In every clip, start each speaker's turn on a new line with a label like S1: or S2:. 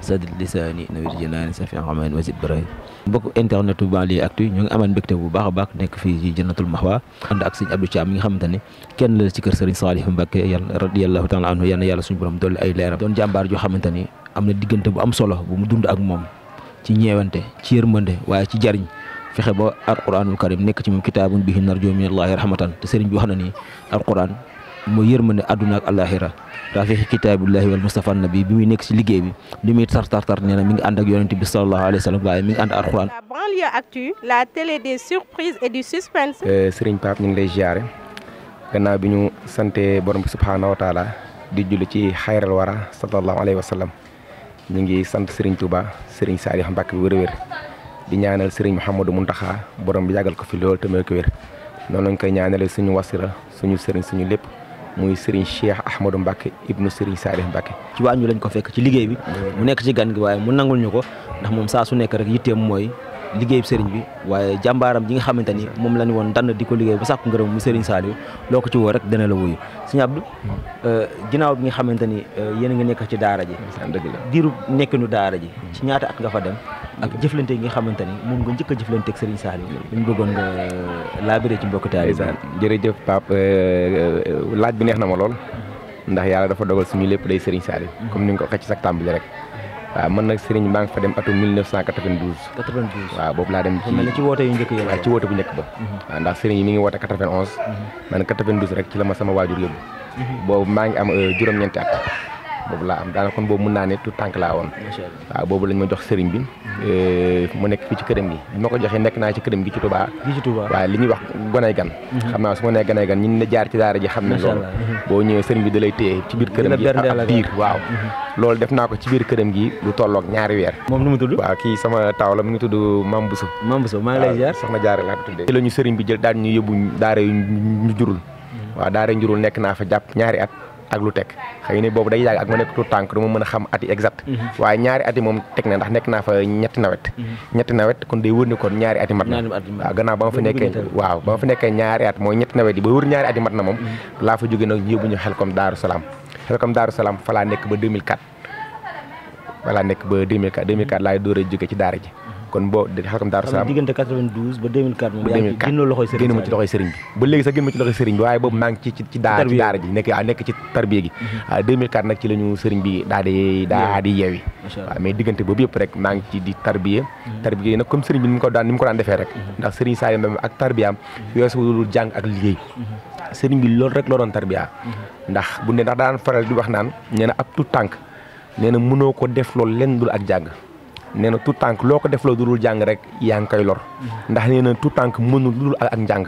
S1: sadid lisaani nawir janaani safi amaan wasid baray mbokk internet bu Banlieue Actu ñu ngi amaan mbégte bu baax a baax nekk fii ci Jannatul Mahwa ànd ak sëñ Abdou Thiam mi nga xamante ne kenn la ci kër Serigne Saliou Mbacké yàlla radiyallahu taala anhu yal na yàlla suñu borom dolli ay leeram doon jàmbaar joo xamante ni am na diggante bu am solo bu mu dund ak moom ci ñeewante ci yërmande waaye ci jariñ fexe ba alquranul karim nekk ci moom kitaabun bihi narju minallahi rahmatan te Serigne bi wax na ni alquran mooy yërmande àdduna ak àllaaxira rafiqi kitaabillahi wal mustafa nabi bi muy nekk ci liggéey bi li muy tar nee na mi ngi ànd ak yonent bi sallallahu alayhi wa sallam waaye mi ngi ànd ak alquran.
S2: La Banlieue Actu, la télé des surprises et du suspense.
S3: Serigne Pape ñu ngi lay ziare gannaaw bi ñu sante borom bi subhaanahu wa taala di julli ci xayral wara sallallahu alayhi wa sallam ñu ngi sant Serigne Touba Serigne Saliou Mbacké bi wér-wér di ñaanal Serigne Mouhamadou Mountakha borom bi yàggal ko fi lool te may ko wér noonu lañ koy ñaanale suñu wasira suñu Serigne suñu lépp. muy Serigne Cheikh Ahmadou Mbacké ibnu Serigne Saliou Mbacké.
S1: ci waañ lañ ko fekk ci liggéey bi mu nekk ci gan gi waaye mu nangul ñu ko ndax moom saa su nekk rek yitteem mooy liggéey Serigne bi waaye jàmbaaram ji nga xamante ni moom la ñu woon dand di ko liggéey ba sàkku ngërëm mu Serigne Saliou loo ko ci woo rek dana la wuyu Serigne Abdou ginnaaw bi nga xamante ni yéen a ngi nekk ci daara ji
S3: dëgg la
S1: diiru nekkinu daara ji ci ñaata at nga fa dem ak jëflante yi nga xamante ni moom nga njëkk a jëflante ak Serigne Saliou ñu bëggoon nga laabiré ci mbokk taalibe
S3: jërëjëf Pape laaj bi neex na ma lool ndax yàlla dafa dogal suñu lépp day Serigne Saliou comme ni nga ko waxee ci sa tàmbali rek waaw man nag Serigne maa ngi fa dem atum 1992.
S1: 92
S3: waaw boobu laa dem
S1: ci woote yu njëkk yi
S3: waaw ci woote bu njëkk ba waaw ndax Serigne yi mi ngi woote 91 man 92 rek ci la ma sama waajur yóbbu boobu maa ngi am juróom-ñeenti at boobu laa am daanaka kon boobu mun naa ne tout tànk laa woon waaw boobu lañ ma jox Serigne bi mu nekk fii ci këram gi bi ma ko joxee nekk naa ci këram gi ci Touba waaw li ñuy wax gonay gan xam naa su ma nee gonay gan ñi ne jaar ci daara ji xam ne loolu boo ñëwee Serigne bi da lay téye ci biir këram gi ak biir waaw loolu def naa ko ci biir këram gi lu tolloog ñaari weer
S1: moom nu mu tudd
S3: waaw kii sama taaw la mu ngi tudd Mame Bousso
S1: maa ngi lay ziar
S3: soxna Jaara laa ko tuddee ci la ñu Serigne bi jël daal ñu yóbbu daara yu ñu jurul waaw daara njurul nekk naa fa jàpp ñaari at ak lu teg xëy na boobu day yàgg ak ma nekk tout tànk du ma mën a xam at yi exact waaye ñaari at yi moom teg na ndax nekk naa fa ñetti nawet kon day wër ni kon ñaari at yi mat na waaw gannaaw ba ma fa nekkee ñaari at mooy ñetti nawet yi ba wër ñaari at yi mat na moom laa fa jógee nag yóbbu ñu Xelkom Daaru Salaam fa laa nekk ba 2004 laay door a jóge ci daara ji kon boo Xelkom Daaru Salaam
S1: diggante 92 ba 2004 moom yaa ngi génn loxoy
S3: Serigne génn ma ci loxoy Serigne bi ba léegi sax génn ma ci loxoy Serigne bi waaye boobu maa ngi ci daara ji nekk ci tarbiya gi waaw 2004 nag ci la ñu Serigne bi daa di yeewi waaw mais diggante boobu yëpp rek maa ngi ci di tarbiya yi nag comme Serigne bi ni mu ko daan defee rek ndax Serigne Saliou Mbacké ak tarbiyaam weesuwul jàng ak liggéey Serigne bi loolu rek la doon tarbiya ndax daan faral di wax naan nee na ab tout tànk nee na mënoo ko def loolu lenn dul ak jàng nee na tout tànk loo ko def loo dul jàng rek yaa ngi koy lor ndax nee na tout tànk mënul dul ak njàng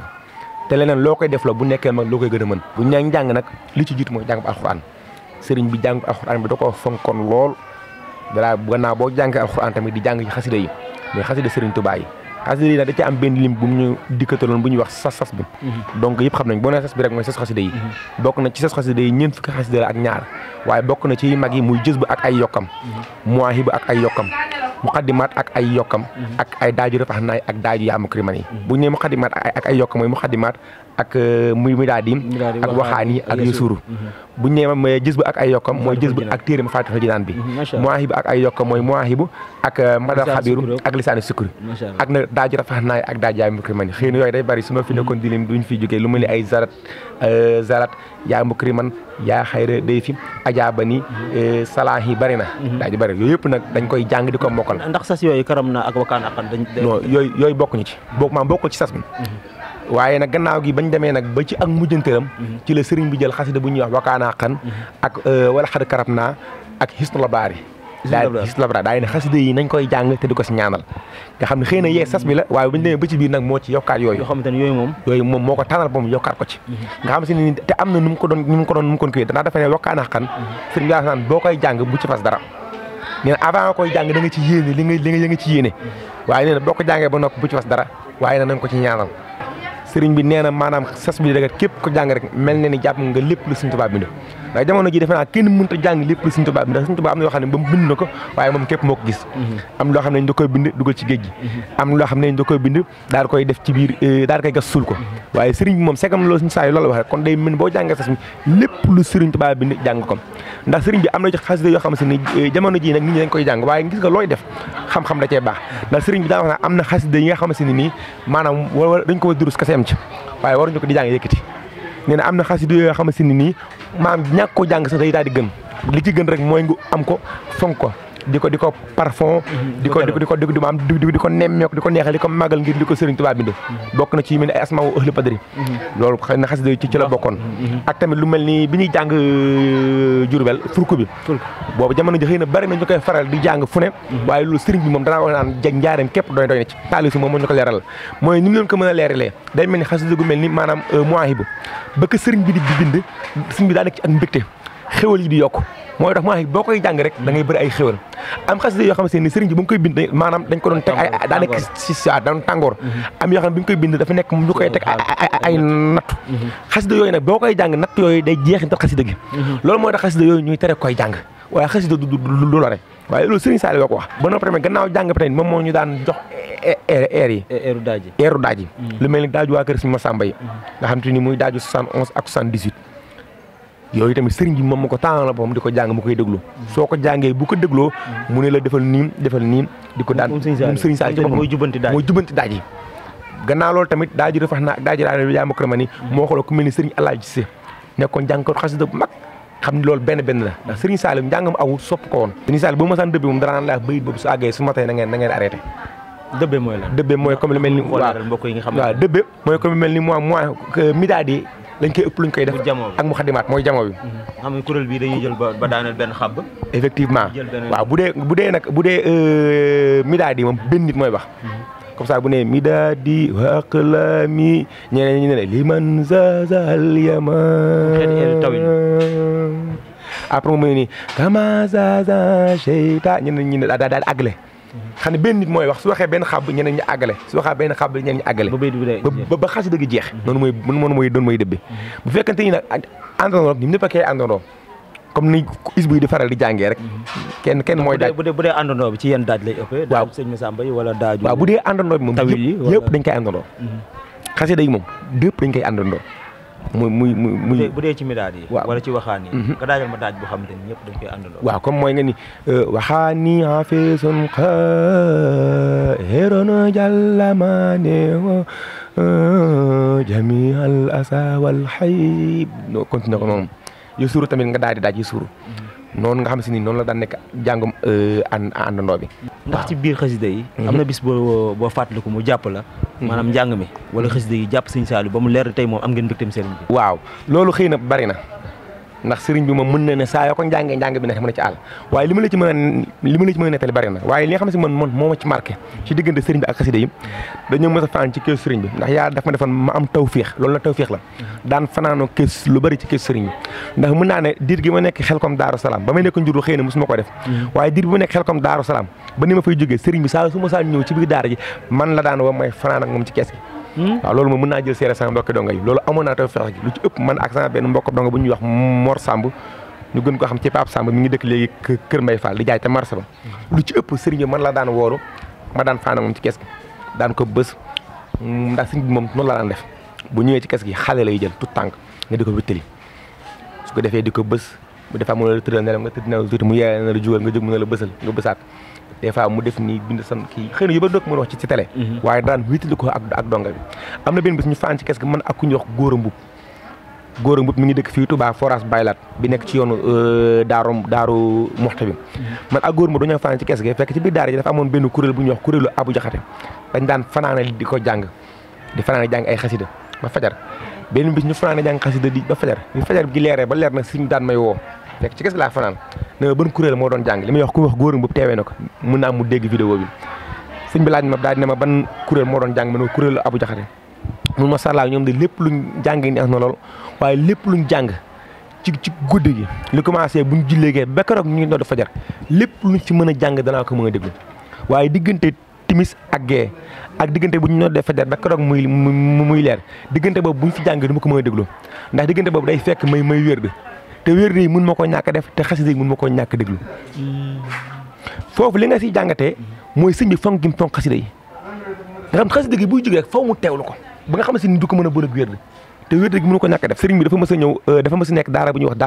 S3: te leneen loo koy def la bu nekkee mag loo koy gën a mën bu ñu njàng nag li ci jiitu mooy jàng bu alxuraan Serigne bi jàng bu alxuraan bi da koo fonkoon lool dalaa gannaaw boo jàngee alxuraan tamit di jàng ci xasida yi mooy xasida Serigne Touba yi xasida yi nag da ci am benn lim bu ñu dikkataloon bu ñuy wax sas bi donc yëpp xam nañ boo nee sas bi rek mooy sas xasida yi bokk na ci sas xasida yi ñeent fukki xasida la ak ñaar waaye bokk na ci mag yi muy jës ba ak ay yokkam muwaahib ak ay yokkam muqaddimaat ak ay yokkam ak ay daaju rafax naay ak daaju yaamu kriman yi bu ñu nee muqaddimaat ak ay yokkam mooy muqaddimaat ak muy midaadim ak waxaani ak yusuru bu ñu nee gis bu ak ay yokkam mooy gis bu ak téere Mafaatihul Jinaan bi muwaahibu ak ay yokkam mooy muwaahibu ak madal xabiru ak lisaani sukri ak na daaju rafax naay ak daaju yaamu kriman yi xëy na yooyu day bari su ma fi nekkoon di lim duñ fi jógee lu mel ni ay zarat yaamu kriman yaa xayra day fi ajaabani salaax yi bari na daaju bari yooyu yëpp nag dañ koy jàng di ko mokkal
S1: ndax sas yooyu karam na ak wakaan aqan
S3: non yooyu bokkuñu ci bokk ci sas bi waaye nag gannaaw gi bañ demee nag ba ci ak mujjanteelam ci la Serigne bi jël xasida bu ñuy wax wakaana xan ak wala xad karab naa ak Hisnul Labraar daay ne xasida yi nañ koy jàng te di ko si ñaanal nga xam ne xëy na yee sas bi la waaye bañ demee ba ci biir nag moo ci yokkaat yooyu yooyu moom moo ko tànnal ba mu yokkaat ko ci nga xam si ne te am na nu mu ko doon kii danaa dafa ne wakaana xan Serigne bi naan boo koy jàng bu ci fas dara nee na avant nga koy jàng da nga ci yéene li nga ci yéene waaye nee na boo ko jàngee ba noppi bu ci fas dara waaye na nga ko ci ñaanal Serigne bi nee na maanaam sas bi dëgg képp ko jàng rek mel na ni jàpp nga lépp lu Serigne Touba bind ndax jamono ji defe naa kenn mënut a jàng lépp lu Sëriñ Tuubaa bi ndax Sëriñ Tuubaa am na yoo xam ne ba mu bind na ko waaye moom képp moo ko gis am loo xam ne dañ da koy bind dugal ci géej gi am loo xam ne dañ da koy bind daal koy def ci biir daal koy gas suul ko waaye sëriñ bi moom segam loolu suñu saa yi loolu wax rek kon day mën boo jàngee sas mi lépp lu Sëriñ Tuubaa bind jàng ko ndax sëriñ bi am na ci xasida yoo xam ne jamono ji nag nit ñi dañ koy jàng waaye gis nga looy def xam-xam da cee baax ndax sëriñ bi daa wax ne am na xasida yi nga xamante ne nii maanaam dañ ko war durus kase am ci waaye waruñu ko di jàng yëkkati nee na am na xasida yoo xamante ne nii maanaam ñàkk ko jàng sax day daal di gën li ci gën rek mooy nga am ko fonk ko di ko parfum di ko nemmeeku di ko neexal di ko màggal ngir li ko Sëriñ Tuubaa bind bokk na ci yu mel ni ay asmaa ahli badri loolu xëy na xasida ci la bokkoon ak tamit lu mel ni bi ñuy jàng Jurbel furku bi boobu jamono ji xëy na bari na ñu koy faral di jàng fu ne waaye loolu sëriñ bi moom danaa wax naan jeg njaareem képp doy na ci taalisu moom moo ñu ko leeral mooy ni mu leen ko mën a leeralee day mel ni xasida gu mel ni maanaam Mawaahibu ba ko sëriñ bi di bind sëriñ bi daa nekk ci ak mbégte xéwal yi di yokk mooy tax maa boo koy jàng rek da ngay bëri ay xéwal am xasida yoo xamante ne sëriñ bi bu mu koy bind maanaam dañ ko doon teg ay daa nekk si daan tàngoor am yoo xam ne bi mu koy bind dafa nekk ñu koy teg ay nattu xasida yooyu nag boo koy jàng natt yooyu day jeexintal xasida gi loolu mooy tax xasida yooyu ñuy tere koy jàng waaye xasida du lore waaye loolu sëriñ Saliou ko wax ba noppi tamit gannaaw jàng bi tamit moom moo ñu daan jox eeru daaj yi lu mel ni daaju waa kër Sëriñ Masamba yi nga xam te ni muy daaju 71 ak 78 yooyu tamit sëriñ bi moom ma ko tànnal la boppam di ko jàng mu koy déglu soo ko jàngee bu ko dégloo mu ne la defal nii di ko daan moom sëriñ Saliou mooy jubbanti daaj yi gannaaw loolu tamit daaju refax na ak daaju daa yaa ma ni moo xooloo ku mel ni sëriñ Alaaji Cissé nekkoon jàng ko xasida bu mag xam ni loolu benn la ndax sëriñ Saliou njàngam awul sopp ko woon sëriñ Saliou bu ma saan dëbbe moom danaan la bayit boobu su àggee su ma tey na ngeen arrêté
S1: dëbbe mooy la
S3: dëbbe mooy comme lu mel ni waaw dëbbe mooy comme lu mel ni moi midaadi lañ koy ëpp luñ koy def ak mu xadimaat mooy jamo bi
S1: xam nga kuréel bi dañuy jël ba daaneel benn xab
S3: effectivement waaw bu dee midaadi moom benn nit mooy wax comme ça bu ne midaadi wa aqlami ñeneen ñi ne liman zazal yama après moom ni kama zaza sheyta ñeneen ñi ne daal àggale xam ne benn nit mooy wax su waxee benn xab ñeneen ñi àggale su waxee benn xab ñeneen ñi àggale ba xasida gi jeex noonu mooy dëbbe bu fekkante ni nag àndandoo ñun ñëpp a koy àndandoo comme ni isbu yi di faral di jàngee rek kenn mooy daaj
S1: bu dee àndandoo bi ci yenn daaj lay ëppee daaj sëñ Massamba yi wala daaju
S3: waaw bu dee àndandoo bi moom yëpp dañ koy àndandoo xasida yi moom lépp dañ koy àndandoo muy
S1: bu dee ci midaad yi wala ci waxaan yi nga daajal ma daaj boo xamante ni ñëpp dañ koy àndandoo
S3: waaw comme mooy nga ni waxaani hafisun xayrona jàllamane jami al asa wal xayib no continué ko noonu yu suuru tamit nga daal di daaj yu suuru noonu nga xam si ni noonu la daan nekk jàngum àndandoo bi
S1: ndax ci biir xasida yi am na bis boo fàttaliku mu jàpp la maanaam njàng mi wala xasida yi jàpp sëñ Saliou ba mu leer tey moom am ngeen mbégteem sëriñ bi
S3: waaw loolu xëy na bari na ndax sëriñ bi moom mën na ne saa yoo ko njàngee njàng bi nekk mën a ci àll waaye li ma la ci mën a nettali bari na waaye li nga xam si man moo ma ci marqué ci diggante sëriñ bi ak xasida yi dañoo mës a fanaan ci kees sëriñ bi ndax yàlla daf ma defoon ma am tawféex loolu la tawféex la daan fanaanoo kees lu bari ci kees sëriñ bi ndax mën naa ne diir gi ma nekk Xelkom Daaru Salaam ba may nekk njurul xëy na mosuma ko def waaye diir bi ma nekk Xelkom Daaru Salaam ba ni ma fay jógee sëriñ bi saa su ma saa ñëw ci biir daara ji man la daan woo may fanaan ak moom ci kees gi waaw loolu moom mën naa jël seere sama mbokki donga yi loolu amoon naa tawfeex gi lu ci ëpp man ak sama benn mbokk donga bu ñuy wax Mor Samb ñu gën ko xam ci Pape Samb mi ngi dëkk léegi Kër Mbay Fall di jaay te marché ba lu ci ëpp sëriñ bi man la daan wooru ma daan faana moom ci kees gi daan ko bës ndax sëriñ bi moom noonu la daan def bu ñëwee ci kees gi xale lay jël tout tànk nga di ko wéttali su ko defee di ko bës bu defaa mu ne la tëddal nelaw nga tëdd nelaw tuuti mu yeewee na la jugal nga jóg mu ne la bësal nga bësaat des fois mu def nii bind san kii xëy na yu ba doog mën a wax ci télé waaye daan wéttali ko ak donga bi am na benn bés ñu faan ci kees gi man ak ku ñuy wax Góora Mbub mi ngi dëkk fii Touba forage Baylat bi nekk ci yoonu daaru moxta bi man ak Góor Mbub dañoo fanaan ci kees gi fekk ci biir daara ji dafa amoon benn kuréel bu ñuy wax kuréelu Abu Jaxate dañ daan fanaane di ko jàng di fanaane jàng ay xasida ba fajar benn bis ñu fanaane jàng xasida di ba fajar bi fajar gi leeree ba leer nag suñu daan may woo fekk ci kees gi laa fanaan ne ma ban kuréel moo doon jàng li muy wax ku wax Góor Mbub teewee na ko mën naa mu dégg vidéo bi sëñ bi laaj ma daal di ne ma ban kuréel moo doon jàng ma ne kuréelu Abu Jaxate mun ma sàllaa ñoom de lépp luñ jàng neex na lool waaye lépp luñ jàng ci guddi gi li commencé buñ julleegee ba keroog ñu ngi doon fajar lépp luñ ci mën a jàng danaa ko mën a déglu waaye diggante timis ak gee ak diggante bu ñu noddee fajar ba keroog muy leer diggante boobu buñ fi jàng du ma ko mën a déglu ndax diggante boobu day fekk may wér de te wér yi mun ma ko ñàkk def te xasida yi mun ma ko ñàkk déglu foofu li nga siy jàngatee mooy sëñ bi fonk gi mu fonk xasida yi nga xam xasida gi buy jógee rek faw mu teewlu ko ba nga xam ne du ko mën a bëre ak wér te wér gi mënu ko ñàkk def sëriñ bi dafa mës a ñëw dafa mës a nekk daara bu ñuy wax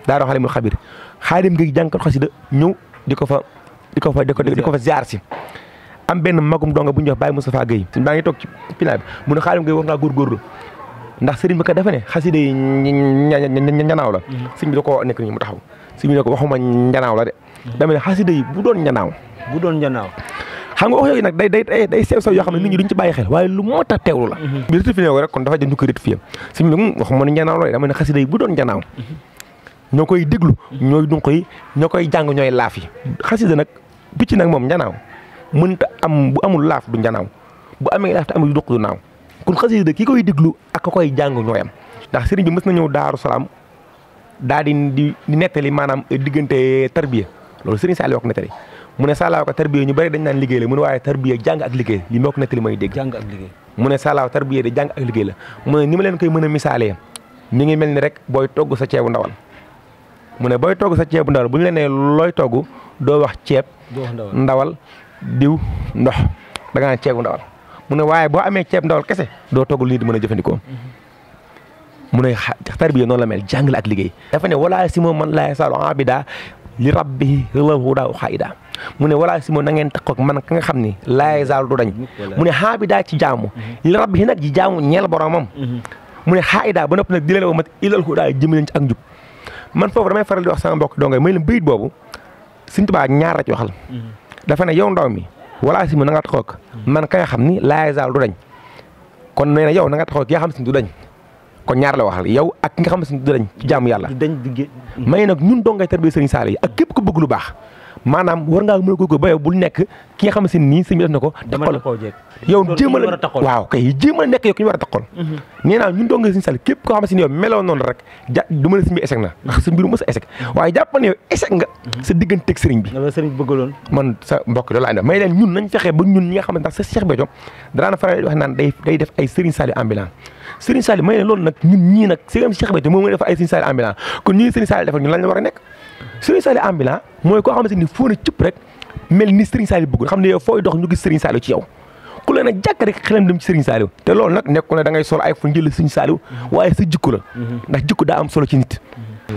S3: Daaru Xalimul Xabir Xaadim gi jànkat xasida ñëw di ko fa ziar si am benn magum donga bu ñuy wax Baye Moustapha Gueye suñ baa ngi toog ci pina bi mu ne Xaadim Gueye war ngaa góorgóorlu ndax sëriñ bi kat dafa ne xasida yi ñanaaw la sëriñ bi da koo nekk nii mu taxaw sëriñ bi ne ko waxuma ñanaaw la de dama ne xasida yi bu doon ñanaaw xam nga wax yooyu nag day sew yoo xam ne nit ñi duñ ci bàyyi xel waaye lu moo tax teewlu la bi rectifié ko rek kon dafa jëm ñu ko rectifié sëriñ bi waxuma ne ñanaaw la dama ne xasida yi bu doon ñanaaw ñoo koy déglu ñoo koy jàng ñooy laaf yi xasida nag picc nag moom njanaaw mënta am bu amul laaf du njanaaw bu amee laaf te amul duq du naaw kon xasida ki koy déglu ak ka koy jàng ñooyam ndax sëriñ bi mës na ñëw Daaru Salaam daal di nettali maanaam diggante tarbiya loolu sëriñ Saliou wax nettali mu ne Saliou ko tarbiya ñu bëri dañ naan liggéey la mu ne waaye tarbiya jàng ak liggéey li moo ko nettali may dégg jàng ak liggéey mu ne Saliou tarbiya de jàng ak liggéey la mu ne ni ma leen koy mën a misaalee mi ngi mel ni rek booy togg sa ceebu ndawal mu ne booy togg sa ceebu ndawal bu ñu leen nee looy togg doo wax ceeb ndawal diw ndox da nga naan ceebu ndawal mu ne waaye boo amee ceeb ndawal kese doo togg li nit di mën a jëfandikoo mu ne tarbiya noonu la mel jàng la ak liggéey dafa ne wala si moom man laa yasaalu abida li rabbihi lahu daa xaayida mu ne wala si moom na ngeen takkoog man ka nga xam ni laa yasaalu du dañ mu ne xaabida ci jaamu li rabbihi nag ji jaamu ñeel boromam mu ne xaayida ba nopp nag di leen wa mat ilal hudaa jëm leen ci ak njub man foofu damay faral di wax sama mbokk dongay may leen bayit boobu Sëriñ Tuubaa ñaar la ci waxal dafa ne yow ndaw mi wala si mu na nga taxaw man ka nga xam ni laay zaal du dañ kon nee na yow na nga taxaw ki nga xam si du dañ kon ñaar la waxal yow ak ki nga xam si du dañ ci jaamu yàlla may nag ñun dongay tarbiya Sëriñ Saliou yi ak képp ko bëgg lu baax maanaam war ngaa mën a góorgóorlu ba yow bul nekk ki nga xam si nii sëñ bi def na ko taxol yow jéemal waaw kay jéemal nekk yow ki ñu war a taxol nee naa ñun dongay Sëriñ Saliou képp koo xam si ni yow meloo noonu rek du ma ne sëñ bi échec na ndax sa mbiru mës a échec waaye jàppal ne yow échec nga sa digganteeg sëriñ bi
S1: sëriñ bëggaloon
S3: man sa mbokk da la andi may leen ñun nañ fexe ba ñun ñi nga xam ne ndax sa Cheikh Béthio danaan faral di wax naan day def ay Sëriñ Saliou ambulant Sëriñ Saliou may leen loolu nag ñun ñii nag sëriñ Cheikh Béthio moom mooy def ay Sëriñ Saliou ambulant kon ñii Sëriñ Saliou defal ñun lañ la war a nekk Sëriñ Saliou ambulant mooy koo xamante ni foo na cëpp rek mel ni Sëriñ Saliou bëgg xam ne yow fooy dox ñu gis Sëriñ Saliou ci yow ku leen a jàkk rek xelam dem ci Sëriñ Saliou te loolu nag nekku ne da ngay solo ay fu njël Sëriñ Saliou waaye sa jikko la ndax jikko daa am solo ci nit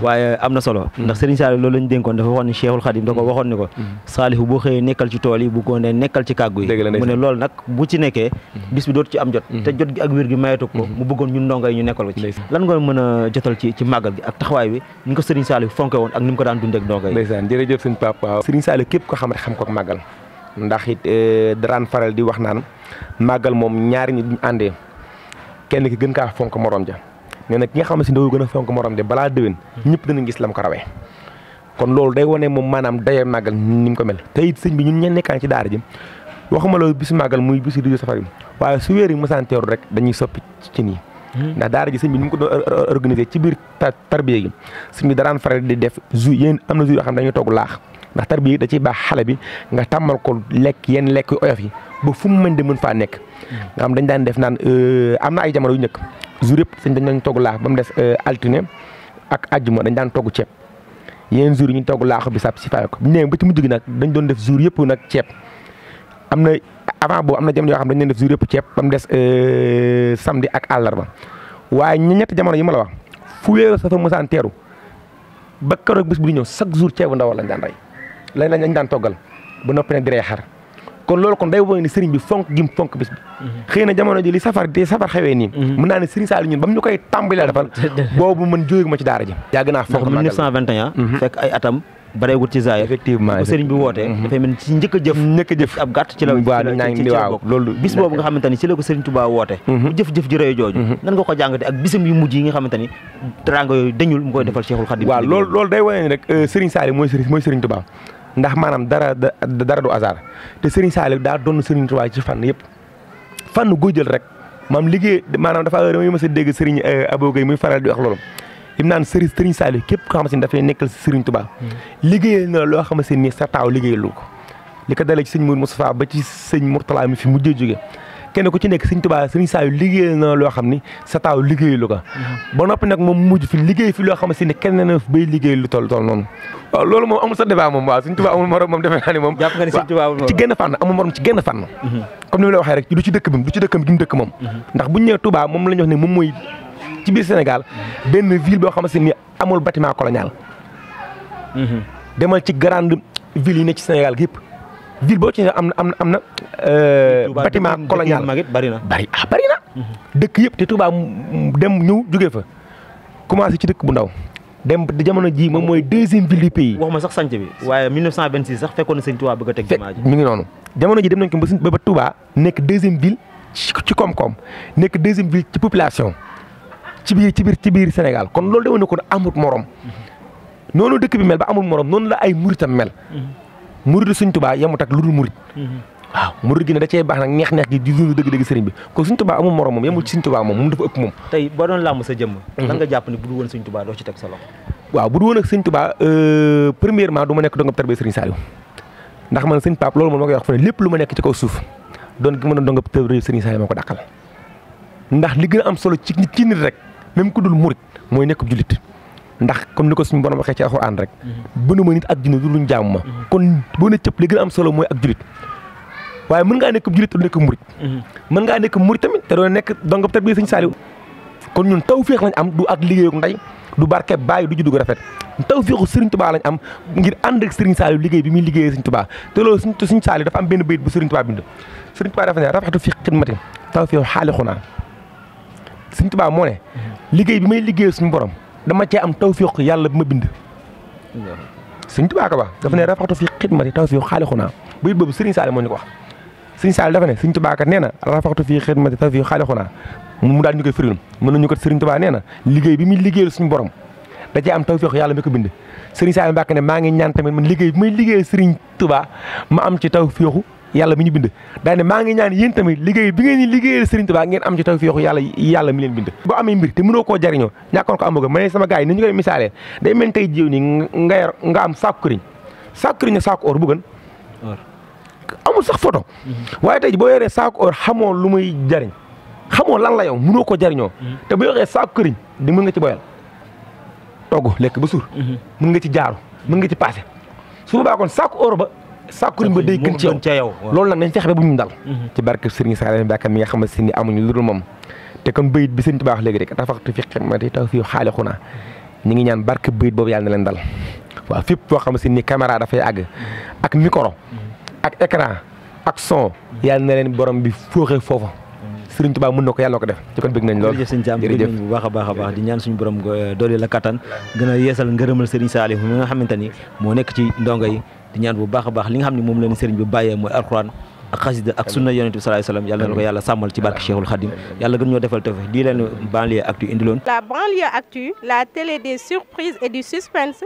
S1: waaye am na solo ndax Serigne Saliou loolu lañ dénkoon dafa waxoon ni Cheikhul Khadim da ko waxoon ni ko Saliou boo xëyee nekkal ci tool yi bu ko ne nekkal ci kàggu yi mu ne loolu nag bu ci nekkee bis bi dootu ci am jot te jot gi ak wér gi mayetu ko mu bëggoon ñun ndongo yi ñu nekkal ko ci lan nga mën a jotal ci màggal gi ak taxawaay bi ni ko Serigne Saliou fonke woon ak ni mu ko daan dundee ak ndongo yi
S3: ndeysaan jërëjëf sëñ Papa Serigne Saliou képp ko xam rek xam ko ak màggal ndax it daraan faral di wax naan màggal moom ñaari nit ñu àndee kenn ki gën kaa fonk morom ja nee na ki nga xam ne si ndaw gën a fonk morom de balaa déwén ñëpp danañ gis lam ko rawee kon loolu day wane moom maanaam dayoo màggal ni mu ko mel te it sëñ bi ñun ñeen nekkaan ci daara ji waxuma loolu bisu màggal muy bisu Rajab Safar yi waaye su weer yi mësaan teeru rek dañuy soppi ci nii ndax daara ji sëñ bi ni mu ko doon organisé ci biir tarbiya gi sëñ bi daraan faral di def jour yéen am na jour yoo xam ne dañuy togg laax ndax tarbiya gi da ciy baax xale bi nga tàmmal ko lekk yenn lekk yu oyof yi ba fu mu mën de mën faa nekk nga xam dañ daan def naan am na ay jamono yu njëkk jour yëpp sëñ dañ doon togg laax ba mu des altine ak àjjuma dañ daan togg ceeb yeneen jour yi ñu togg laax bi sab si fay ko bu ñu nee ba ci mujj gi nag dañ doon def jour yëpp nag ceeb am na avant boobu am na jamono yoo xam dañ doon def jour yëpp ceeb ba mu des samedi ak àllarba waaye ñetti jamono yi ma la wax fu weeru sa fa mosaan teeru ba keroog bis bu di ñëw chaque jour ceebu ndawal lañ daan rey lañ daan toggal ba noppi nag di rey xar kon loolu kon day wane ni sëriñ bi fonk gim fonk bis bi xëy na jamono ji li safar xewee nii mën naa ne Sëriñ Saliou ñun ba mu ñu koy tàmbalee defal boobu man jóge ma ci daara ji yàgg naa fonk
S1: 1921 fekk ay atam bareegut ci zaay
S3: effectivement
S1: bu sëriñ bi wootee dafay mel ni ci njëkk a jëf ab gàtt ci la
S3: waaw loolu
S1: bis boobu nga xamante ni ci la ko Sëriñ Tuubaa woote bu jëf-jëf ji rëy jooju nan nga ko jàngate ak bisam yu mujj yi nga xamante ni teranga yooyu dañul mu koy defal Cheikhul Khadim
S3: waaw loolu day wane ni rek Sëriñ Saliou mooy Sëriñ Tuubaa ndax maanaam dara du hasard te Sëriñ Saliou daa doon Sëriñ Tuubaa ci fànn yëpp fànn goo jël rek maam liggéey maanaam dafa damay mës a dégg Sëriñ Abo Gueye muy faral di wax loolu lim naan Sëriñ Saliou képp ko xamante ni dafay nekkal Sëriñ Tuubaa liggéeyal na loo xamante ni sa taaw liggéeyalu ko li ko dalee ci sëñ Mourou Moustapha ba ci sëñ Mourtala mi fi mujjee jóge kenn ku ci nekk Sëriñ Tuubaa Sëriñ Saliou liggéey na loo xam ni sa taaw liggéey lu ko ba noppi nag moom mujj fi liggéey fi loo xam ne si ne kenn na bay liggéey lu toll noonu waaw loolu moom amul sa débat moom waaw Sëriñ Tuubaa amul morom moom defe naa ni moom
S1: jàpp nga ni Sëriñ Tuubaa amul morom
S3: ci genn fànn amul morom ci genn fànn comme ni ma la waxee rek du ci dëkk bi gi mu dëkk moom ndax buñu ñëwee Touba moom la ñu wax ne moom mooy ci biir Sénégal benn ville boo xam ne ni amul bâtiment colonial demal ci grande ville yi ne ci Sénégal gi yëpp ville boo ci ne am na bâtiment colonial
S1: bari na
S3: dëkk yëpp te Touba dem ñëw jógee fa commencé ci dëkk bu ndaw dem jamono ji moom mooy deuxième ville du pays.
S1: waxuma sax sanc bi waaye 1926 sax fekkoon na Sëñ Touba bëgg a teg jumaa ji
S3: mi ngi noonu jamono ji dem nañ ko ba Touba nekk deuxième ville ci koom-koom nekk deuxième ville ci population ci biir Sénégal kon loolu demoon na ko amut morom noonu dëkk bi mel ba amul morom noonu la ay muritam mel muritu Sëñ Touba yemut ak lu dul murit waaw murit gi ne da cee baax nag neex gi di dund dëgg-dëgg sëriñ bi kon Sëñ Touba amul morom moom yemul ci Sëñ Touba moom dafa ëpp moom.
S1: tey boo doon làmb sa jëmm lan nga jàpp ni bu dul woon Sëñ Touba doo ci teg sa loxo.
S3: waaw bu dul woon ak Sëñ Touba premièrement du ma nekk dongab tarbiya Sëriñ Saliou ndax man Sëñ Pape loolu moom ma koy wax fu ne lépp lu ma nekk ci kaw suuf doon gi mën a dongab tarbiya Sëriñ Saliou moo ko dàqal ndax li gën a am solo ci nit rek même ku dul murit mooy nekk jullit ndax comme ni ko suñu borom waxee ci alxuraan rek bënu ma nit ak jinne du luñ jaamu ma kon boo ne cëpp li gën a am solo mooy ak jullit waaye mën ngaa nekk jullit te du nekk murit mën ngaa nekk murit tamit te doo nekk dongab tarbiya Sëñ Saliou kon ñun tawfeex lañ am du ak liggéeyu ndey du barke baay du juddu gu rafet tawfeexu Sëriñ Tuubaa lañ am ngir ànd ak Sëriñ Saliou liggéey bi muy liggéeyee Sëriñ Tuubaa te loolu Sëriñ Saliou dafa am benn bayit bu Sëriñ Tuubaa bind Sëriñ Tuubaa dafa ne rafetlu fi xidmati tawfeexu xaalixunaa Sëriñ Tuubaa moo ne liggéey bi may liggéey suñu borom dama cee am tawfeexu yàlla bi ma bind Sëriñ Tuubaa ko ba dafa ne rafetlu fi xidmati tawfeexu xaalixunaa bayit boobu Sëriñ Saliou moo ñu ko wax Sëriñ Saliou dafa ne Sëriñ Tuubaa kat nee na rafetlu fi xidmati tawfeexu xaalixunaa mu daal ñu koy firil mën nañu ko Sëriñ Tuubaa nee na liggéey bi muy liggéeyal suñu borom da cee am tawfeex yàlla mi ko bind Sëriñ Saliou Mbacke ne maa ngi ñaan tamit man liggéey bi muy liggéeyal Sëriñ Tuubaa ma am ci tawfeexu yàlla mi ñu bind daa ne maa ngi ñaan yéen tamit liggéey bi ngeen di liggéeyal Sëriñ Tuubaa ngeen am ci tawfeexu yàlla mi leen bind boo amee mbir te mënoo koo jariñoo ñàkkoon ko amoga ma ne sama gars yi ni ñu koy misaalee day mel tey jiw ni nga am saako këriñ ak saako or bu gën amul sax photo waaye tey boo yoree saako or xamoo lu muy jariñ xamoo lan la yow mënoo ko jariñoo te bu yoxee saako këriñ di mën nga ci boyal togg lekk ba suur mën nga ci jaaru mën nga ci passé su boobaa kon saako or ba saako këriñ ba day gën ci yow loolu nag nañ fexe ba bu ñu dal ci barke Sëriñ Saliou Mbacke mi nga xamante ni amuñu lu dul moom te kon bayit bi Sëriñ Tuubaa wax léegi rek tafaxtu fi xidmati tawfeexu xaalixunaa ñu ngi ñaan barke bayit boobu yàlla na leen dal waaw fépp foo xamante ni caméra dafay àgg ak micro ak écran ak son yàlla na leen borom bi fooxee foofa Sëriñ Tuubaa mën na ko yàlla na ko def ci kon bëgg nañ lool
S1: jërëjëf sëñ Thiam bëgg nañ bu baax a baax di ñaan suñu borom doole la kattan gën a yeesal ngërëmal Sëriñ Saliou mi nga xamante ni moo nekk ci ndongo yi di ñaan bu baax a baax li nga xam ne moom la ni sëriñ bi bàyyee mooy alxuraan ak xasida ak sunna yonent bi sallallahu alayhi wasallam yàlla na ko yàlla sàmmal ci barke Cheikhul Khadim yàlla gën ñoo defal tawfiq di leen Banlieue Actu indiloon
S2: la Banlieue Actu, la télé des surprises et du suspense.